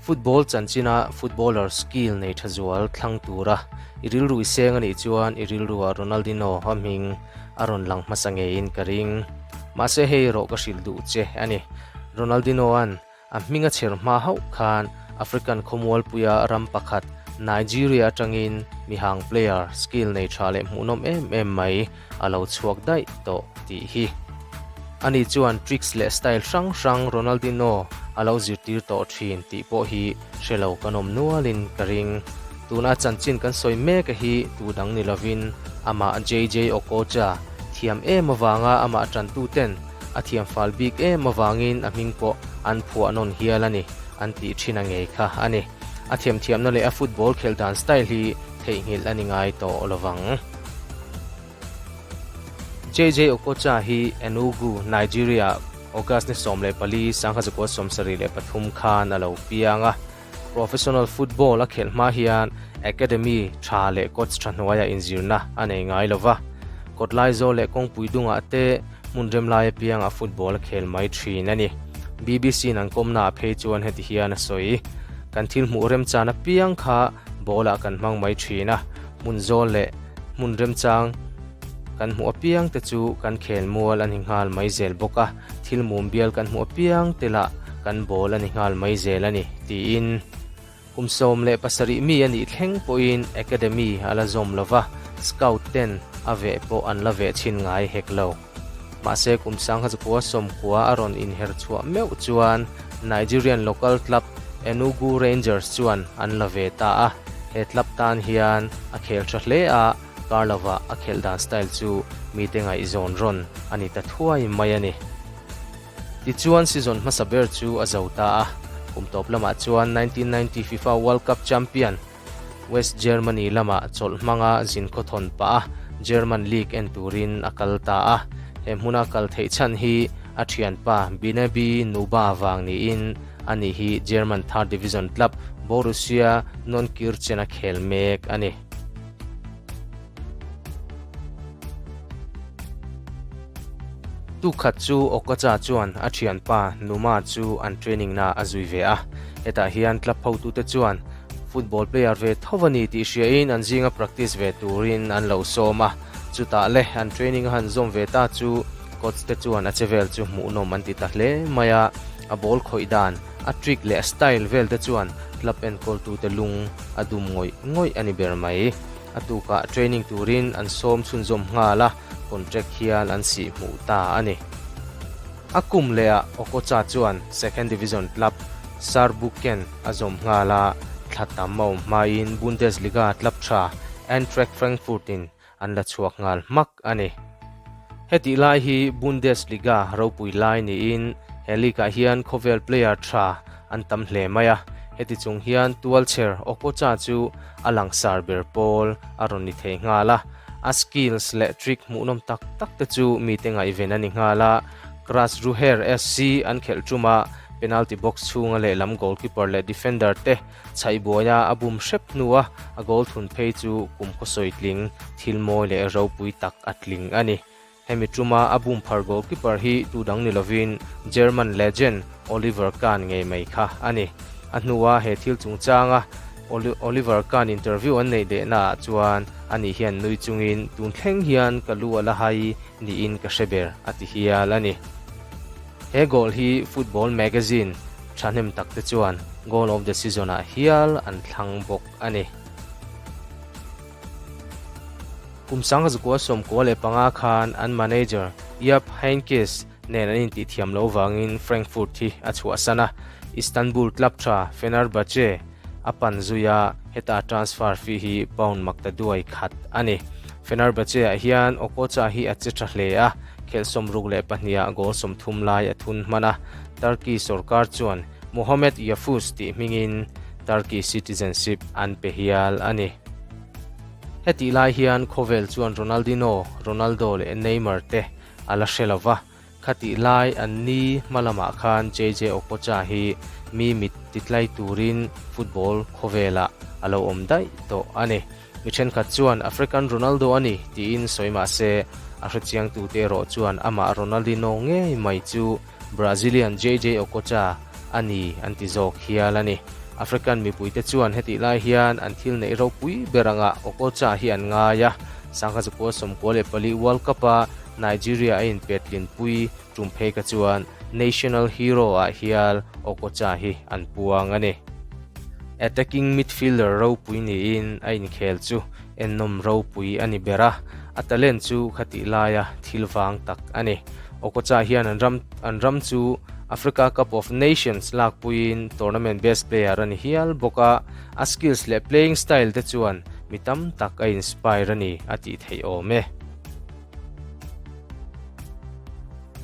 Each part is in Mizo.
Football chanchina footballer skill nei tha zual thlang tura i rilru i seng a nih chuan i rilruah Ronaldinho a hming a rawn lang hmasa ngeiin ka ring. Mahse hei erawh ka hrilh duh che a ni. Ronaldinho-a'n a hming a chher hma hauh khan African khawmualpuia ram pakhat Nigeria atangin mihang player skill nei tha leh hmuhnawm em em mai a lo chhuak daih tawh tih hi. Ani chuan tricks leh style hrang hrang Ronaldinho a lo zirtir tawh thin tih pawh hi hre lo kan awm nualin ka ring. Tuna chanchin kan sawi mek a hi tu dang ni lovin amah JJ Okocha thiam em avanga amah tantuten a thiam fal bik em avangin a hming pawh an phuah nawn hial a ni an tih thin a ngei kha a ni. A thiamthiamna leh a football khelh dan style hi theihnghilh a ni ngai tawh lovang. JJ Okocha hi Enugu, Nigeria, August ni 14, 1973 khan a lo piang a. Professional football a khelh hma hian academy tha leh coach tha hnuaiah inzirna a nei ngai lo va. Kawtlai zawl leh kawngpui dungah te hmun rem lai apiangah football a khel mai thin a ni. BBC-in an kawmnaah phei chuan heti hian a sawi, Kan thil hmuh remchan apiang kha ball-ah kan hmang mai thin a, hmun zawl leh hmun remchang kan hmuh apiang te chu kan khel mual a ni nghal mai zel bawk a, thil mum bial kan hmuh apiang te lah kan bawl a ni nghal mai zel a ni, tiin kum 17 mi a nih thleng pawhin academy a la zawm lo va, scout ten a veh pawh an la veh chhin ngai hek lo. Mahse kum 1990 a rawn inher chhuah meuh chuan Nigerian local club Enugu Rangers chuan an la ve ta a, he club tan hian a khel tha hle a, kar lova a khelh dan style chu mite ngaihzawn rawn a ni ta thuai mai a ni. Tichuan season hmasa ber chu a zo ta a, kum tawp lamah chuan 1990 FIFA World Cup champion West Germany lamah chawlh hmanga zin khawthawn pah a German League en turin a kal ta a, he hmuna kal theih chhan hi a thianpa Binaby Nuba vang niin ani hi German third division club Borussia Neunkirchen a khel mek a ni. Tukhat chu Okocha chuan a thianpa Numa chu an training na a zui ve a, hetah hian club hotute chuan football player ve tho a ni tih hriain an zinga practice ve turin an lo sawm a, chutah le an training a han zawm ve ta chu coach te chuan a che vel chu hmuhnawm an ti ta hle mai a, a ball khawih dan, a trick leh a style vel te chuan club enkawltute lung a dum ngawih ngawih a ni ber mai. A tukah training turin an sawm chhunzawm nghal a, contract hial an sih hmuh ta a ni. A kum lehah Okocha chuan second division club Saarbrücken a zawm nghal a, thla tam a awm hmain Bundesliga club tha Eintracht Frankfurt-in an la chhuak nghal hmak a ni. Hetih lai hi Bundesliga ropui lai niin he league-ah hian khawvel player tha an tam hle mai a, heti chung hian tualchher Okocha chu a langsar ber pawl a rawn ni thei nghal a, a skills leh trick hmuhnawm tak tak te chu mite ngaihven a ni nghal a, Karlsruher SC an khelh ṭuma penalty box chhunga lehlam goalkeeper leh defender te chhaihbuaia a bum hrep hnua a goal thun phei chu kum khawsawi tling thil mawi leh ropui tak a tling a ni. Hemi ṭuma a bum phar goalkeeper hi tu dang ni lovin German legend Oliver Kahn ngei mai kha a ni. A hnua he thil chungchanga Oliver Kahn interview an neih lehnaah chuan ani hian nui chungin tun thleng hian ka lu a la hai niin ka hre ber a ti hial a ni. He goal hi football magazine thahnem takte chuan goal of the season-ah hial an thlang bawk a ni. Kum 1995 khan an manager Jupp Heynckes nen an intihthiam loh vangin Frankfurt hi a chhuahsan a, Istanbul club tha Fenerbahce a pan zui a, heta transfer fee hi pound makta duai khat a ni. Fenerbahce-ah hian Okocha hi a che tha hle a, khelh 62 ah goal 30 lai a thun hman a, Turkey sorkar chuan Mohamed Yafuz tih hmingin Turkey citizenship an pe hial a ni. Hetih lai hian khawvel chuan Ronaldinho, Ronaldo leh Neymar te a la hre lo va, khatih lai an ni hma lamah khan JJ Okocha hi mi mit titlai turin football khawvelah a lo awm daih tawh a ni. Mi thenkhat chuan African Ronaldo a ni tiin sawi mah se, a hrechiangtute erawh chuan amah Ronaldinho ngei mai chu Brazilian JJ Okocha a ni an ti zawk hial a ni. African mipuite chuan hetih lai hian an thil neih ropui ber angah Okocha hi an ngai a, 1994 World Cup-a Nigeria a inpet tlinpui tum phei kha chuan national hero ah hial Okocha hi an puang a ni. Attacking midfielder ropui niin a inkhel chu ennawm ropui a ni ber a, a talent chu khatih laia thil vang tak a ni. Okocha hian an ram an ram chu Africa Cup of Nations lakpuiin tournament best player a ni hial bawk a, a skills leh playing style te chuan mi tam tak a inspire a ni a tih theih awm e.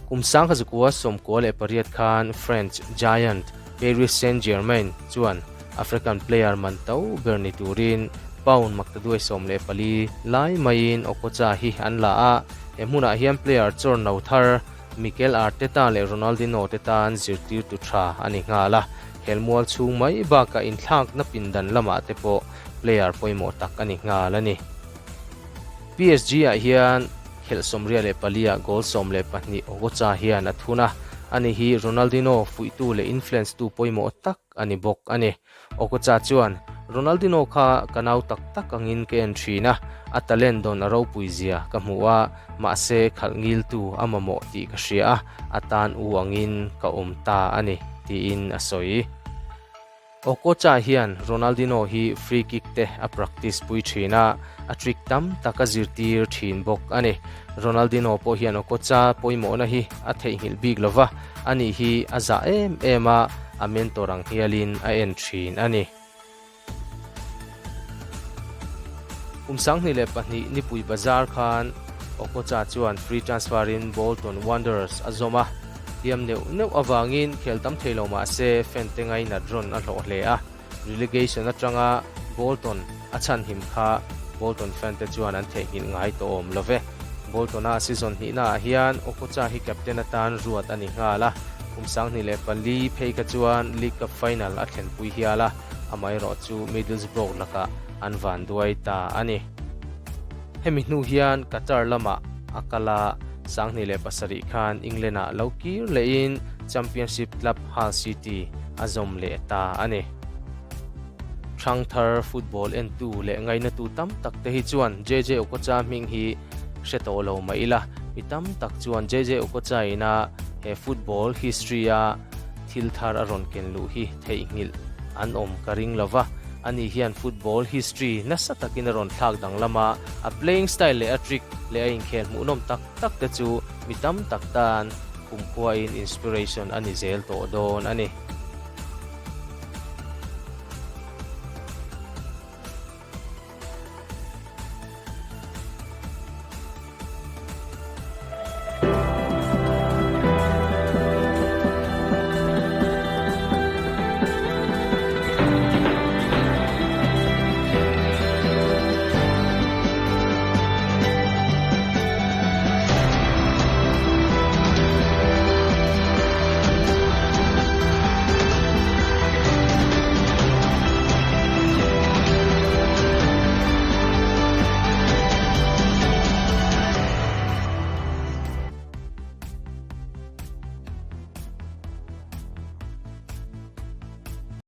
Kum 1998 khan French giant Paris Saint-Germain chuan African player man to ber ni turin pound maktaduai 14 lai maiin Okocha hi an la a, he hmunah hian player chawr no thar Mikel Arteta leh Ronaldinho te tan zirtirtu tha a ni nghal a, khelmual chhung mai bakah inthlakna pindan lamah te pawh player pawimawh tak a ni nghal a ni. PSG ah hian khelh 94 ah goal 12 Okocha hian a thun a, ani hi Ronaldinho fuihtu leh influence tu pawimawh tak a ni bawk a ni. Okocha chuan, Ronaldinho kha ka nau tak tak angin ka en thin a, a talent dawn a ropui zia ka hmu a, mahse khalh ngiltu a mamawh tih ka hria a, a tan u angin ka awm ta a ni, tiin a sawi. Okocha hian Ronaldinho hi free kick te a practice pui thin a, a trick tam tak a zirtir thin bawk a ni. Ronaldinho pawh hian Okocha pawimawhna hi a theihnghilh bik lova, ani hi a zah em em a, a mentor ang hialin a en thin a ni. Kum 2002 nipui bazar khan Okocha chuan free transfer in Bolton Wanderers a zawm a, hliam neuh neuh avangin khel tam thei lo mah se fan te ngainat rawn a hlawh hle a. Relegation atanga Bolton a chhanhim kha Bolton fan te chuan an theihnghilh ngai tawh awm lo ve. Bolton-a season hnihnaah hian Okocha hi captain atan ruat a ni nghal a, kum 2004 phei kha chuan League Cup final a thlenpui hial a, amaherawh chu Middlesbrough lakah an vanduai ta a ni. Hemi hnu hian Qatar lamah a kal a, 2007 khan England-ah lo kir lehin Championship club Hull City a zawm leh ta a ni. Hrangthar football entu leh ngainatu tam tak te hi chuan JJ Okocha hming hi hre tawh lo mah ila, mi tam tak chuan JJ Okocha ina he football history-a thil thar a rawn ken luh hi theihnghilh an awm ka ring lo va, ani hian football history nasa takin a rawn thlak danglam a, a playing style leh a trick leh a inkhel hmuhnawm tak tak te chu mi tam tak tan kumkhuain inspiration a ni zel tawh dawn a ni.